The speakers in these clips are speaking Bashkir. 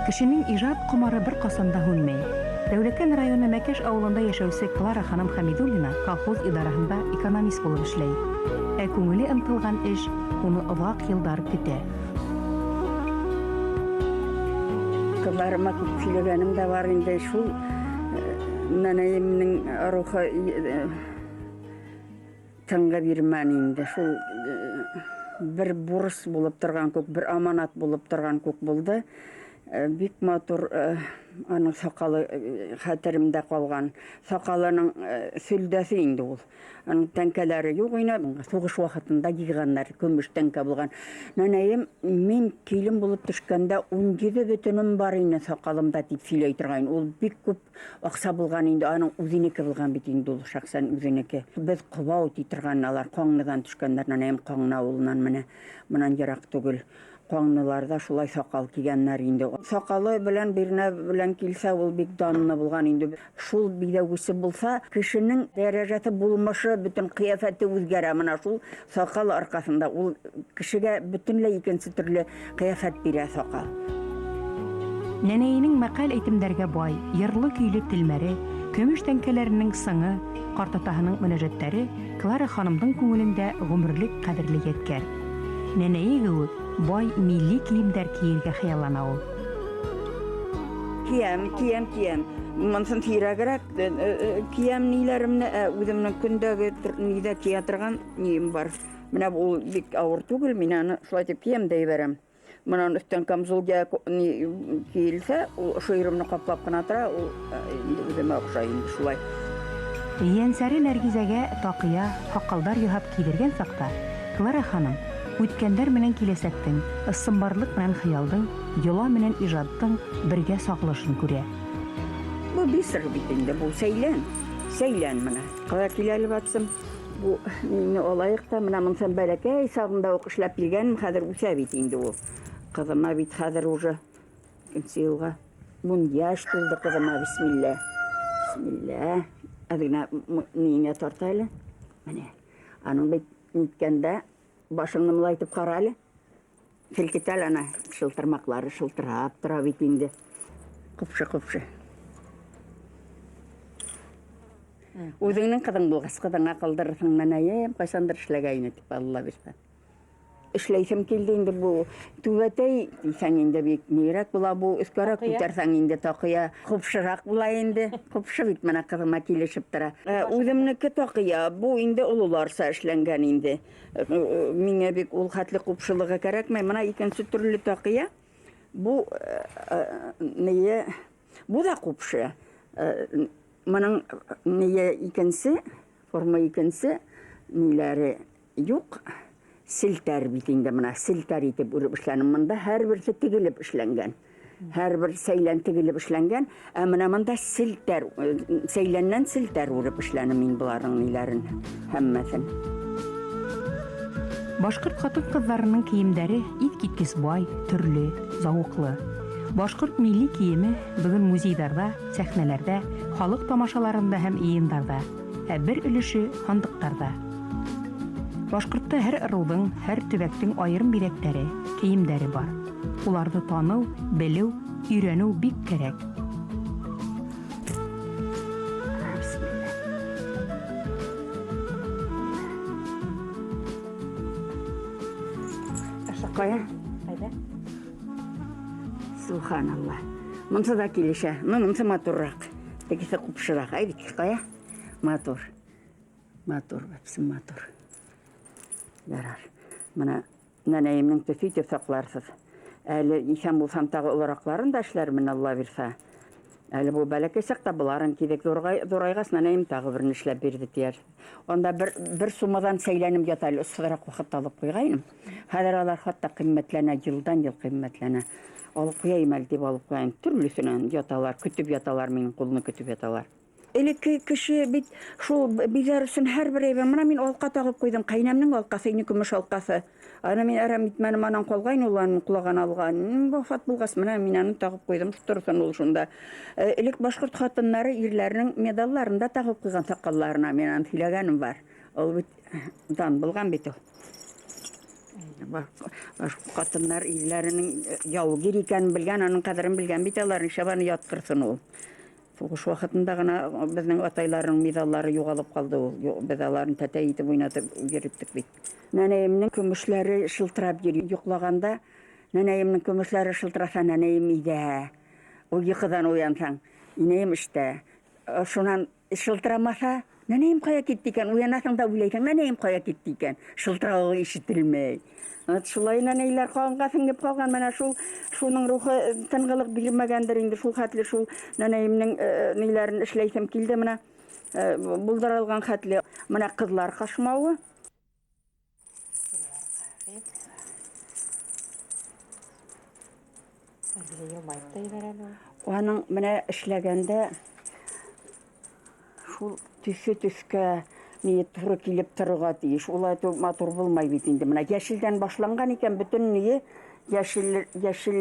Кешенең ижат ҡомары бер ҡасан да һүнмәй. Дәүләкән районы Мәкәш ауылында йәшәүсе Клара ханым Хәмидуллина колхоз идараһында экономист булып эшләй. Ә күңеле ынтылған эш уны оҙаҡ йылдар көтә. Ҡыҙҙарыма күп сөйләгәнем дә бар инде шул нәнәйемнең рухы тынғы бирмәне инде. Шул бер бурыс булып торган күк, бер аманат булып торган күк булды. Бик матур аның сакалы хәтеремдә калган. Сакалының сөлдәсе инде ул. Аның тәңкәләре юк ине. Сугыш вакытында йыйганнар, көмеш тәңкә булган. Нәнәем, мин килен булып төшкәндә 17 бөтенем бар ине сакалымда дип сөйләй торган. Ул бик күп акча булган инде, аның үзенеке булган бит инде ул, шәхсән үзенеке. Без Кобау ди торган алар, Каңныдан төшкәннәр, нәнәем Каңны авылыннан менә, моннан ерак түгел. Каңнылар да шулай сакал кигәннәр инде. Сакалы белән бирнә белән килсә, ул бик данлы булган инде. Шул биләүгесе булса, кешенең дәрәҗәсе, булмышы, бөтен кыяфәте үзгәрә. Менә шул сакал аркасында ул кешегә бөтенләй икенче төрле кыяфәт бирә сакал. Нәнәенең мәкаль-әйтемнәргә бай, йырлы-көйле телмәре, көмеш тәңкәләренең сыңы, картатаһының мөнәҗәтләре Клара ханымның күңелендә гомерлек кадерле ядкәр. Нәнәе кеүек бай милли киемнәр киергә хыяллана ул. Киям, киям, киям. Монысын сирәгрәк киям ниләремне, ә үземнең көндәге нидә кия торган нием бар. Менә ул бик авыр түгел, мин аны шулай итеп киям дә җибәрәм. Монан өстән камзул я киелсә, ул шөеремне каплап кына тора, ул инде үземә охшай инде шулай. Җиянсәре Нәргизәгә такыя, сакалдар яһап кидергән чакта, Клара ханым, үткәннәр менән киләчәктең, ысынбарлык менән хыялдың, йола менән ижаттың бергә сагылышын күрә. Бу бисер бит инде, бу сәйлән, сәйлән менә. Кая килә әле, Ватсон? Бу мине алайык та, менә монысын бәләкәй чагында ук эшләп килгәнем, хәзер үсә бит инде ул. Кызыма бит хәзер уже икенче елга 10 яшь тулды кызыма, бисмилла. Бисмилла. Әз генә ниеңә тарта әле. Менә. Аның бит ниткәндә башыңны мылайтып кара әле. Селкетә әле ана, шылтырмаклары шылтырап тора бит инде. Купшы-купшы. Үзеңнең кызың булгач, кызыңа калдырырсың, нәнәем, кайчандыр эшләгәйне дип, Алла бирсә. Эшләйсем килде инде бу түбәтәй дисәң инде бик нирәк була бу, өскәрәк күтәрсәң инде такыя купшырак була инде. Купшы бит менә кызыма килешеп тора. Үземнеке такыя, бу инде олыларча эшләнгән инде. Миңа бик ул хәтле купшылыгы кәрәкмәй. Менә икенче төрле такыя. Бу нее, бу да купшы. Моның нее икенче, форма икенче, ниләре юк. Селтәр бит инде менә, селтәр итеп үреп эшләнем. Монда һәрберсе тегелеп эшләнгән. Һәрбер сәйлән тегелеп эшләнгән, ә менә монда селтәр, сәйләннән селтәр үреп эшләнем мин боларның ниләрен, һәммәсен. Башкорт хатын-кызларының киемнәре искиткеч бай, төрле, зәвыклы. Башкорт милли киеме бүген музейларда, сәхнәләрдә, халык тамашаларында һәм йыйындарда, ә бер өлеше һандыктарда. Башкортта һәр ыруның, һәр төбәктең аерым бирәктәре, киемдәре бар. Уларны таныу, белү, өйрәнү бик кәрәк. Кая? Кайда? Субханалла. Монсы да килешә. Ну, монсы матуррак. Тегесе купшырак. Әй бит, кая? Матур. Матур, бәпсем матур. Ярар. Менә Нәнәемнең төсе итеп сакларсыз. Әле исән булсам тагы олыракларын да эшләрмен, Алла бирса. Әле бу бәләкәй чакта боларын кидек, зурайгач нәнәем тагы берне эшләп бирде диярсез. Анда бер, бер сумадан сәйләнем ята әле, очсызрак вакытта алып куйгайным. Хәзер алар хатта кыйммәтләнә, елдан-ел кыйммәтләнә. Алып куяйм әле дип алып куяйм. Төрлесеннән яталар, көтеп яталар, минем кулны көтеп яталар. Элекке кеше бит шул бизәр өчен һәрбер әйбер. Менә мин алка тагып куйдым. Кайнәмнең алкасы, инде көмеш алкасы. Аны мин әрәм итмәдем, аннан калган ул, аның колагын алган. Вафат булгач, менә мин аны тагып куйдым. Торсын ул шунда. Элек башкорт хатыннары ирләренең медальләрен дә тагып куйган сакалларына. Мин аны сөйләгәнем бар. Ул бит дан булган бит ул. Башкорт ҡатыннар ирләренең яугир икәнен белгән, аның ҡәҙерен белгән бит алар, нишләп аны ятҡырсын ул. Һуғыш ваҡытында ғына беҙҙең атайларының миҙаллары юғалып ҡалды ул. Беҙ аларын тәтәй итеп уйнатып йөрөттөк бит. Нәнәйемдең көмөшләре шылтырап йөрөй. Йоҡлағанда нәнәйемдең көмөшләре шылтыраса, нәнәйем өйҙә. Ул йоҡоҙан уянһаң, инәйем эштә. Шунан шылтырамаһа, нәнәйем ҡая китте икән? Уянаһың да уйлайһың, нәнәйем ҡая китте икән? Шылтырауы ишетелмәй. Вот шулай нәнәйләр ҡанға сеңеп ҡалған. Менә шул шуның рухы тынғылыҡ бирмәгәндер инде, шул хәтле шул нәнәйемдең ниләрен эшләйһем килде менә булдыра алған хәтле. Менә ҡыҙлар ҡашмауы. Йылмайып та ебәрә әле ул. Аның менә эшләгәндә шул төҫө төҫкә ни тура килеп торорға тейеш. Улай матур булмай бит инде. Менә йәшелдән башланған икән, бөтөн ние йәшел, йәшел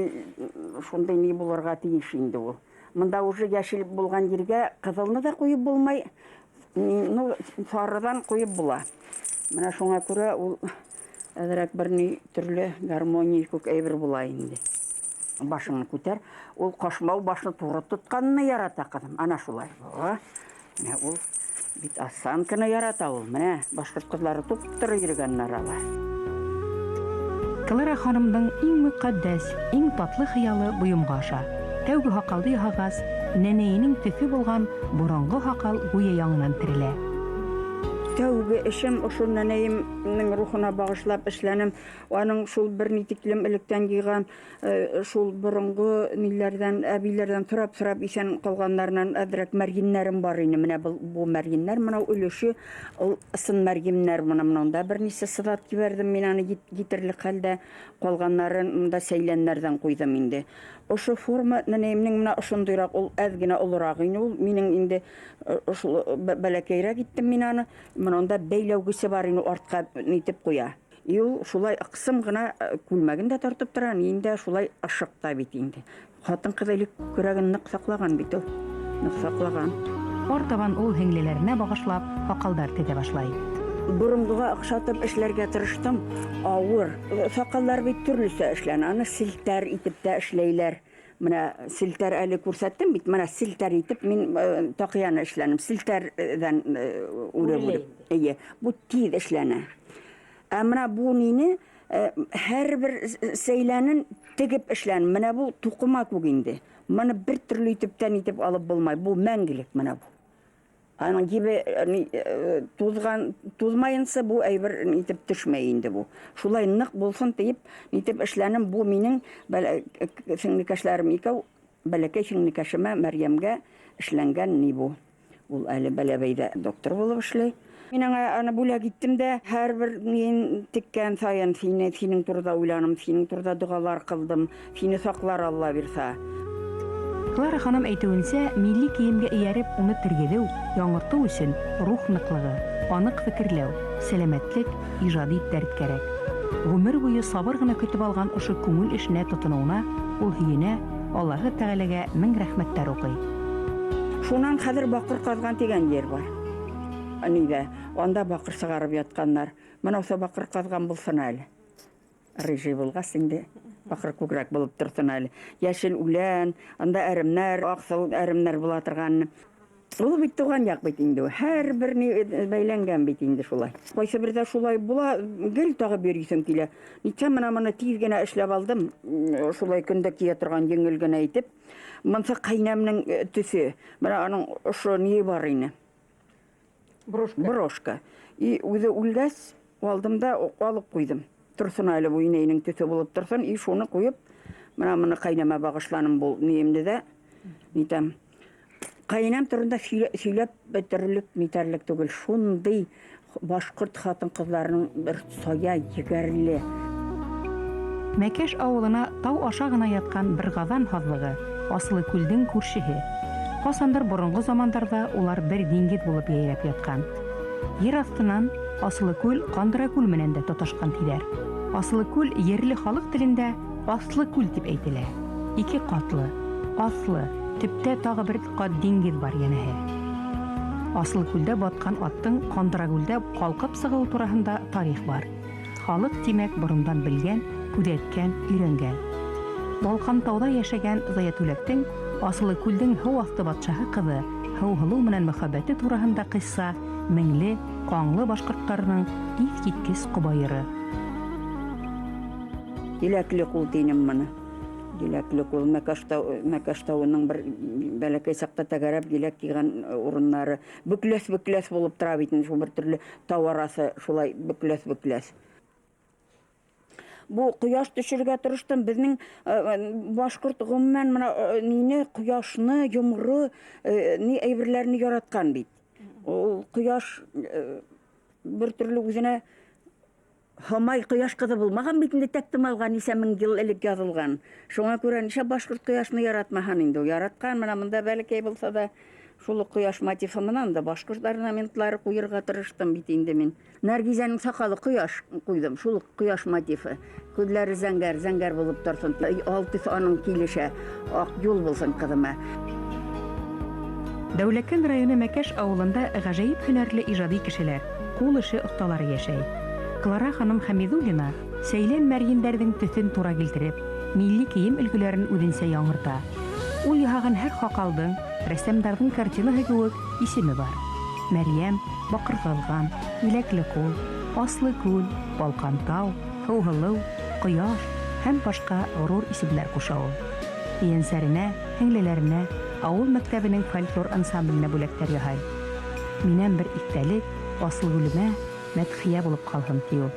шундай ни булырға тейеш инде ул. Монда уже йәшел булған ергә ҡыҙылны да ҡуйып булмай, ну, сарыдан ҡуйып була. Менә шуңа күрә ул әҙерәк бер ни төрлө гармония күк әйбер була инде. Башыңны күтәр. Ул ҡашмау башны туры тотҡанны ярата, ҡыҙым. Ана шулай. Менә ул бит осанканы ярата ул. Менә башҡорт ҡыҙлары туп-тура йөрөгәннәр алар. Клара ханымдың иң мөҡәддәс, иң татлы хыялы бойомға аша. Тәүге һаҡалды яһағас, нәнәйенең төҫө булған боронғо һаҡал гүйә яңынан терелә. Тәүге эшем ошо нәнәйемдең рухына бағышлап эшләнем. Аның шул бер ни тиклем электән йыйған шул боронғо ниләрҙән, әбиләрҙән һорап-һорап иҫән ҡалғандарынан әҙерәк мәрйеннәрем бар ине. Менә бу мәрйеннәр, мынау өлөшө, ул ысын мәрйеннәр. Мына монда бер нисә сыҙат ебәрҙем мин аны етерлек хәлдә, ҡалғаннарын монда сәйләннәрҙән ҡуйҙым инде. Ошо форма нәнәйемдең менә ошондайыраҡ, ул әҙ генә олораҡ ине ул. Минең инде ошо бәләкәйерәк иттем мин аны. Мына унда бәйләүгесе бар ине, артҡа нитеп ҡуя. И ул шулай ыҡсым ғына күлмәген дә тартып тора, ниен дә шулай ышыҡ та бит инде. Ҡатын-ҡыҙ элек көрәген ныҡ һаҡлаған бит ул. Ныҡ һаҡлаған. Артабан ул һеңлеләренә бағышлап һаҡалдар теҙә башлай. Боронғоға оҡшатып эшләргә тырыштым. Ауыр. Һаҡалдар бит төрлөсә эшләнә. Аны селтәр итеп тә эшләйләр. Менә селтәр әле күрһәттем бит. Менә селтәр итеп мин таҡыяны эшләнем. Селтәрҙән үреп үреп. Эйе, бу тиҙ эшләнә. Ә менә бу нине һәр бер сәйләнен тегеп эшләнем. Менә бу туҡыма күк инде. Моны бер төрлө итеп тә нитеп алып булмай. Бу мәңгелек менә бу. Аның ебе туҙған, туҙмайынса бу әйбер нитеп төшмәй инде бу. Шулай ныҡ булһын тиеп, нитеп эшләнем. Бу минең сеңлекәшләрем икәү, бәләкәй сеңлекәшемә Мәрйәмгә эшләнгән ни бу. Ул әле Бәләбәйҙә доктор булып эшләй. Мин аңа аны бүләк иттем дә, һәр бер мин теккән сайын һинең турында уйланым, һинең турында доғалар ҡылдым, һине саҡлар Алла бирһә. Клара ханым әйтеүенсә, милли кейемгә эйәреп уны тергеҙеү, яңыртыу өсөн рух ныҡлығы, аныҡ фекерләү, сәләмәтлек, ижади дәрт кәрәк. Ғүмер буйы сабыр ғына көтөп алған ошо күңел эшенә тотоноуына ул һөйөнә, Аллаһы Тәғәләгә мең рәхмәттәр уҡый. Шунан хәҙер баҡыр ҡаҙған тигән ер бар. Нигә? Анда баҡыр сығарып ятҡаннар. Мына ошо баҡыр ҡаҙған булһын әле. Рыжий булғас инде баҡыр күкрәк булып торһон әле. Йәшел үлән, анда әремнәр, аҡсыл әремнәр була торған. Ул бит туған яҡ бит инде. Һәр бер ни бәйләнгән бит инде шулай. Ҡайсы берҙә шулай була, гел тағып йөрөйһөм килә. Нисә менә моны тиҙ генә эшләп алдым, шулай көндә кейә торған еңел генә итеп. Мынсы ҡәйнәмнең төҫө. Менә аның ошо ни бар ине. Брошка. Брошка. И үҙе үлгәс, алдым да алып ҡуйҙым. Торһон әле бу инәйенең төҫө булып торһон. И шуны ҡуйып, менә моны ҡәйнәмә бағышланым бул ниемде дә. Нитәм. Ҡәйнәм турында һөйләп бөтөрлөк, нитәрлек түгел. Шундай башҡорт ҡатын-ҡыҙҙарының бер сая, егәрле. Мәкәш ауылына тау аша ғына ятҡан бер ғаҙан һаҙлығы, Асылы күлдең күршеһе. Ҡасандыр боронғо замандарҙа улар бер диңгеҙ булып йәйрәп ятҡан. Ер аҫтынан Асылы күл Ҡандыра күл менән дә тоташҡан тиҙәр. Асылы күл ерле халыҡ телендә Аҫлы күл тип әйтелә. Ике ҡатлы, аҫлы, төптә тағы бер ҡат диңгеҙ бар йәнәһе. Асылы күлдә батҡан аттың Ҡандыра күлдә ҡалҡып сығыуы тураһында тарих бар. халыҡ, тимәк, борондан белгән, күҙәткән, өйрәнгән. Балҡантауҙа йәшәгән Заятүләктең Асылыкүлдең һыу аҫты батшаһы ҡыҙы Һыуһылыу менән мөхәббәте тураһында ҡисса Меңле, Ҡаңлы башҡорттарының иҫ киткес ҡобайыры. Еләкле ҡул тинем мыны. Еләкле ҡул Мәкәш тау, Мәкәш тауының бер бәләкәй саҡта тәгәрәп еләк йыйған урыннары бөкләҫ-бөкләҫ булып тора бит инде, шул бер төрлө тау арасы шулай бөкләҫ-бөкләҫ. Бу ҡояш төшөргә тырыштым. Беҙҙең башҡорт ғөмүмән мына нине, ҡояшны, йомро, ни әйберләрне яратҡан бит. Ул ҡояш бер төрлө үҙенә Һомай ҡояш ҡыҙы булмаған бит инде, тәк тымалға нисә мең йыл элек яҙылған. Шуңа күрә нисә башҡорт ҡояшны яратмаһын инде, ул яратҡан. Мына мында бәләкәй булһа да шул уҡ ҡояш мотивы менән дә башҡорт орнаментлары ҡуйырға тырыштым бит инде мин. Нәргизәнең саҡалы ҡояш ҡуйҙым, шул уҡ ҡояш мотивы. Күҙләре зәңгәр, зәңгәр булып торһон. Ал төҫ аның килешә, аҡ юл булһын ҡыҙыма. Дәүләкән районы Мәкәш ауылында ғәжәйеп һөнәрле ижади кешеләр, ҡул эше оҫталары йәшәй. Клара ханым Хәмиҙуллина сәйлән мәрйендәрҙең төҫөн тура килтереп, милли кейем өлгөләрен үҙенсә яңырта. Ул яһаған һәр һаҡалдың, рәссамдарҙың картинаһы кеүек исеме бар. Мәрйәм, Баҡырғыҙған, Еләкле ҡул, Аслы күл, Балҡантау, Һыуһылыу, Ҡояш һәм башҡа ғорур исемдәр ҡуша ул. Ейәнсәренә, һеңлеләренә, ауыл мәктәбенең фольклор ансамбленә бүләктәр яһай. Минән бер иҫтәлек, Асылгүлемә мәдхиә булып ҡалһын, ти ул.